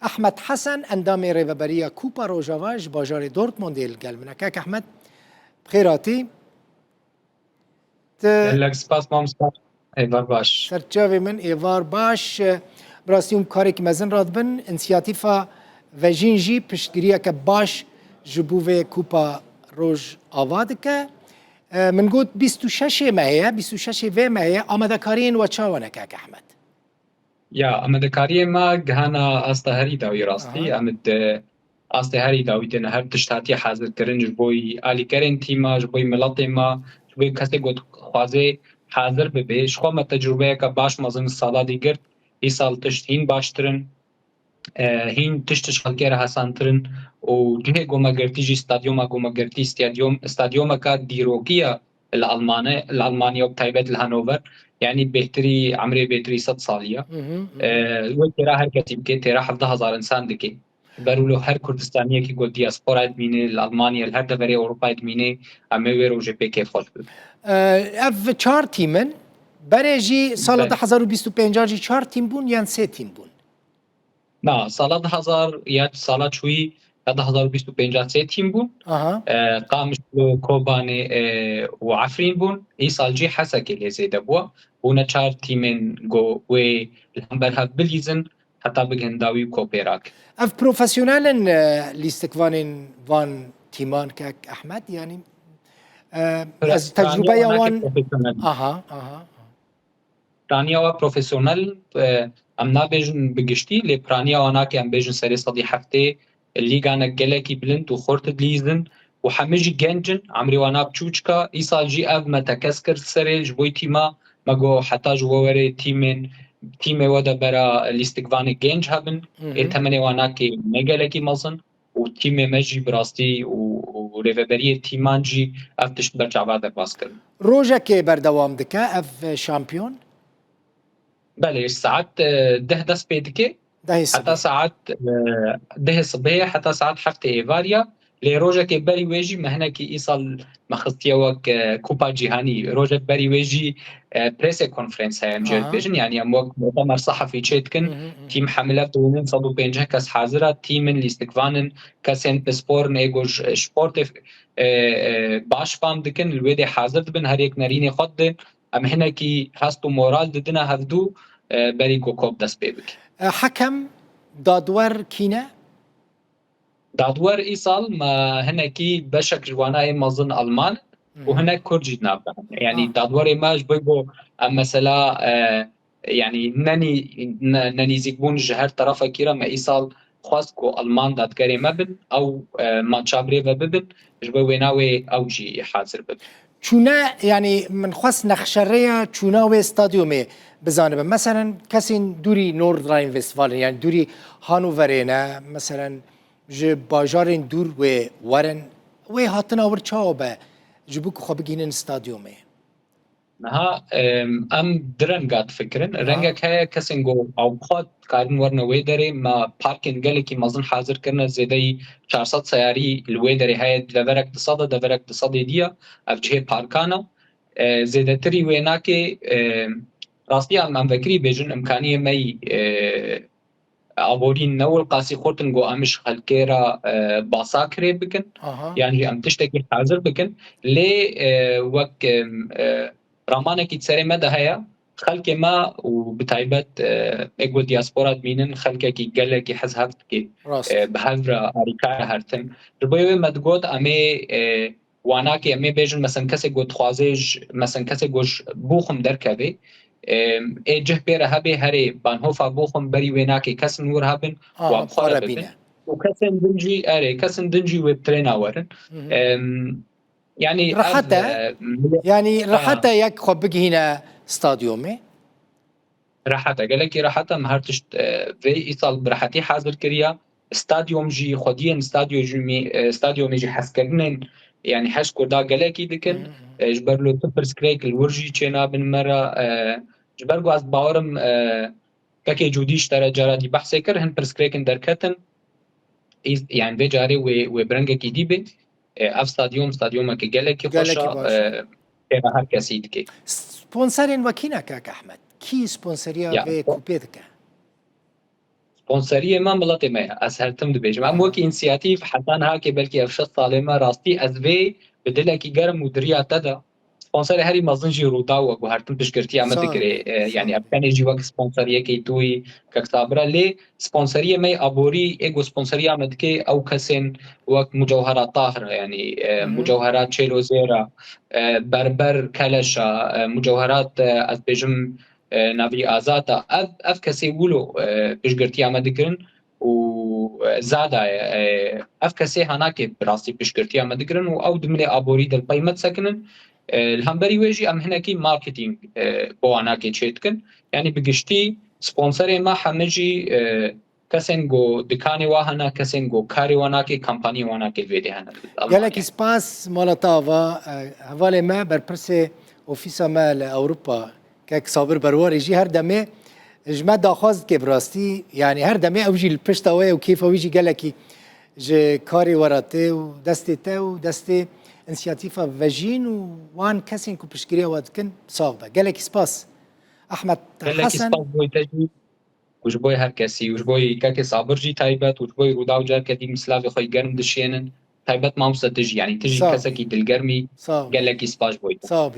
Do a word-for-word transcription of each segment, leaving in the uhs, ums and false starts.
Ehmed Hesen, endamê Rêveberiya Kupa Rojava ji bajarê Dortmundê li gel min e. Kak Ehmed, bi xêr hatî. Ti Gelek spas mamosta. Êvar baş. Serçavê min êvar baş. Bi rastî hûn karekî mezin radibin. Însiyatîfa Vejîn jî piştgiriyeke baş ji bo vê Kupa Rojava dike. E, min got bîst û şeşê mehê ye, bîst û şeşê vê mehê ye. Amadekariyên we çawa ne kak Ehmed? Ya, amadekariyê me gihana asta herî dawî rastî. Aha. Em di astê herî dawî de ne, her tişt hatiye hazirkirin ji bo alîkerên tîma, ji bo miletê me, ji bo kesê ku dixwaze hazir bibe. Ji xwe me tecrubeyeke baş mezin sala dî girt. Îsal tişt hîn baştir in. E, hîn tişt ji xelkê re hesantir in û cihê ku me girtî jî, stadyoma ku me girtî, stadyom, stadyomeka dîrokî ye li Almane-, li Almanya û bi taybet li Hanover. Yanî bêhtirî, emrê bêhtirî sed salî ye. Hı hı, hı hı. E, wê têra her kesî bike, têra hevdeh hezar însan dike. Ber wilo her Kurdistaniyekî ku diaspora dimîne, li Almanya, li her deverê Ewropayê dimîne, em ê wê rojê pê kêfxweş bibin. E, ev çar tîm in. Berê jî sala Belê. du hezar û bîst û pênc jî çar tîm bûn yan sê tîm bûn? Na, sala du hezar ya sala çûyî ya du hezar û bîst û pênc sê tîm bûn. Aha. E, Qamişlo, Kobanê, e, û Efrîn bûn. Îsal jî Hesekê lê zêde bû. Bûne çar tîmên ku wê li hember hev bilîzin heta bigihin dawî û kopê rakin. Ev profesyonel in, e, lîstikvanên van tîman kek Ehmed, yanî, e, ez Profesyonel tecrûbeya wana wan profesyonel. Aha, aha. Piraniya wa profesyonel, e, em nabêjin bi giştî, lê piraniya wa nake em bêjin serê sedî heftê lîganek gelekî bilind û xurt dilîzin û hemî jî genc in, emrê wan a biçûçik a. Îsal jî ev me tekez kir serê ji bo tîma, me got heta ji we werê tîmên, tîmê we de bera lîstikvanê genc hebin, Hı hı. ê temenê wan nake ne gelekî mezin. û tîmê me jî bi rastî û, û rêveberiyê tîman jî ev tişt ber çava derbas kirin. Rojekê berdewam dike ev şampiyon? Belê, saet, e, deh dest pê dike. Dehê sibê. Heta saet, e, dehê sibê, heta saet heftê êvarî ya. Lê rojekê berî wê jî me hinekî îsal me xistiye wek, e, Kupa Cîhanî. Rojek berî wê jî, e, presê konferans heye, em jê Aha. dibêjin. Yanî em wek mutemer sehefî çê dikin. Hı hı, hı hı. Tîm hemile dibînin sed û pêncî kes hazir e. Tîmin, lîstikvan in, kesên pispor in, ê ku ji, ji sportê, e, e, baş fam dikin, li wê dê hazir dibin, her yek nerînê xwe didin. Em hinekî hest û moral didine hevdû, e, berî ku kop dest pê bike. E, hekem, dadwer kî ne? Dadwer îsal me hinekî beşek ji wana ê mezin Alman û Hı hı. hinek Kurd jî di nav de hene. Yanî Ah. dadwerê me ji bo ku em mesela, e, yanî nenî-, ne-, nenîzîkbûn ji her terefekî re me îsal xwest ku Alman dadgerê me bin, ew, e, maça bi rê ve bibin, ji bo wêna wê ew jî hazir bibin. Çûne, yanî min xwest nexşerêya çûna wê stadyumê bizanibe. Meselen kesên dûrî Nordrhein-Westfalen, yanî dûrî Hanoverê ne, meselen ji bajarên dûr wê werin, wê hatina wir çawa be ji bo ku xwe bigihînin stadyumê? Niha, em, em di renga difikirin. Ha. Rengek heye kesên ku ewqat dikarin werine wê derê, me parkên gelekî mezin hazir kirine, zêdeyî çar sed seyarî li wê derê heye, deverek di sed e, deverek di sedê dî ye, ev cihê parkan e. E, zêdetirî wê nake, e, rastî em, em vekirî bêjin, imkaniyê me yî, e, aborî ne wilqasî xurt in ku em ji xelkê re, e, basa kirê bikin. Aha. Yan jî em tiştekî hazir bikin. Lê, e, wek, e, e, ramanekî di serê me de heye, xelkê me û bi taybet, e, ê ku diaspora dimînin, xelkekî gelekî hez hev dike, Rast. e, bi hev re alîkar e her tim. Ji bo wê me digot, em ê, e, wanakê, em ê bêjin, mesen kesê ku dixwaze ji, mesen kesê ku ji Bochum derkeve, em, ê cih pê re hebe, herê Bahnhofa Bochum berî wê nake kesin wir hebin, Aha, wan bi xwe re xwe re bibin. bîne. Û kesên din jî, erê, kesên din jî wê bi trêna werin. Hı hı. Em, yanî Rehet ev, e. e, mile-, Yanî Aha. rehet e yek xwe bigihîne stadyumê? Rehet e, gelekî rehet e. Em her tişt, e, vê îsal bi rehetî hazir kiriya. Stadyum jî, xwediyên stadyumê, e, stadyumê jî hezkirinên, yanî hez Kurda gelekî dikin. Hı hı. E, ji ber lo tu pirsgirêk li wir jî çênabin me re. E, ji ber ku ez bawerim, e, kekê Cûdî ji te re cara dî behsê kir, hin pirsgirêkin derketin. Îz-, yanî vê carê wê, wê bi rengekî dî bê. E, ev stadyum, stadyumeke gelekî xweş Gelekî e, baş e. e, têra her kesî dike. Sponserên we kî ne kak Ehmed? Kî sponseriya Ya, vê spo-, kupê dike? Sponseriyê me miletê me ye. Ez her tim dibêjim. Em wekî însiyatîf, heta niha kê belkî ev şeş salê me rastî ez vê bi dilekî germ û diriya te de sponserê herî mezin jî Rûdaw e ku her tim piştgirtiya me digirê. E, yanî ev tenê jî wek sponseriyekê tûyî kek Sabir e. Lê sponseriyê me yê aborî ê ku sponseriya me dike ew kesên wek Mucewhera Tahir e, yanî e, Mucewhera Çêlozêr e, e, Berber Keleş e, e, Mucewherat, e, ez bêjim, e, Navî Azad e. Ev, ev kesê wilo, e, piştgirtiya me dikirin û, e, zada ye. E, ev kesê hanakê bi rastî piştgirtiya me dikirin û ew di milê aborî de li pey me disekinin. E, li hemberî wê jî em hinekî marketing, e, bo anakê çê dikin. Yanî bi giştî sponserê me heme jî, e, kesên ku dikanê wa hene, kesên ku karê wa nake, kampaniyê wa nake li vê dê hene. Gelekî spas mala te ava, e, hevalê me, berpirsê ofîsa me li Ewropa, kek Sabir Berwarê jî her demê ji me daxwaz dike bi rastî, yanî her demê ew jî li pişta we ye û kêfa wî jî gelekî ji karê we re tê û destê te û destê însiyatîfa Vejîn û wan kesên ku piştgiriya we dikin sax be. Gelekî spas. Ehmed Gelekî Hesen. Spas bo te jî û ji bo her kesî û ji bo kekê Sabir jî taybet û ji bo Rûdaw careke dî min silavê xwe yî germ dişênin. Taybet mamoste tu jî, yanî tu jî Sağ ol. Kesekî dilgermî. Sağ ol. Gelekî spas ji bo te. Sağ ol.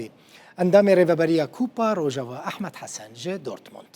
Endamê Rêveberiya Kupa Rojava Ehmed Hesen ji Dortmund.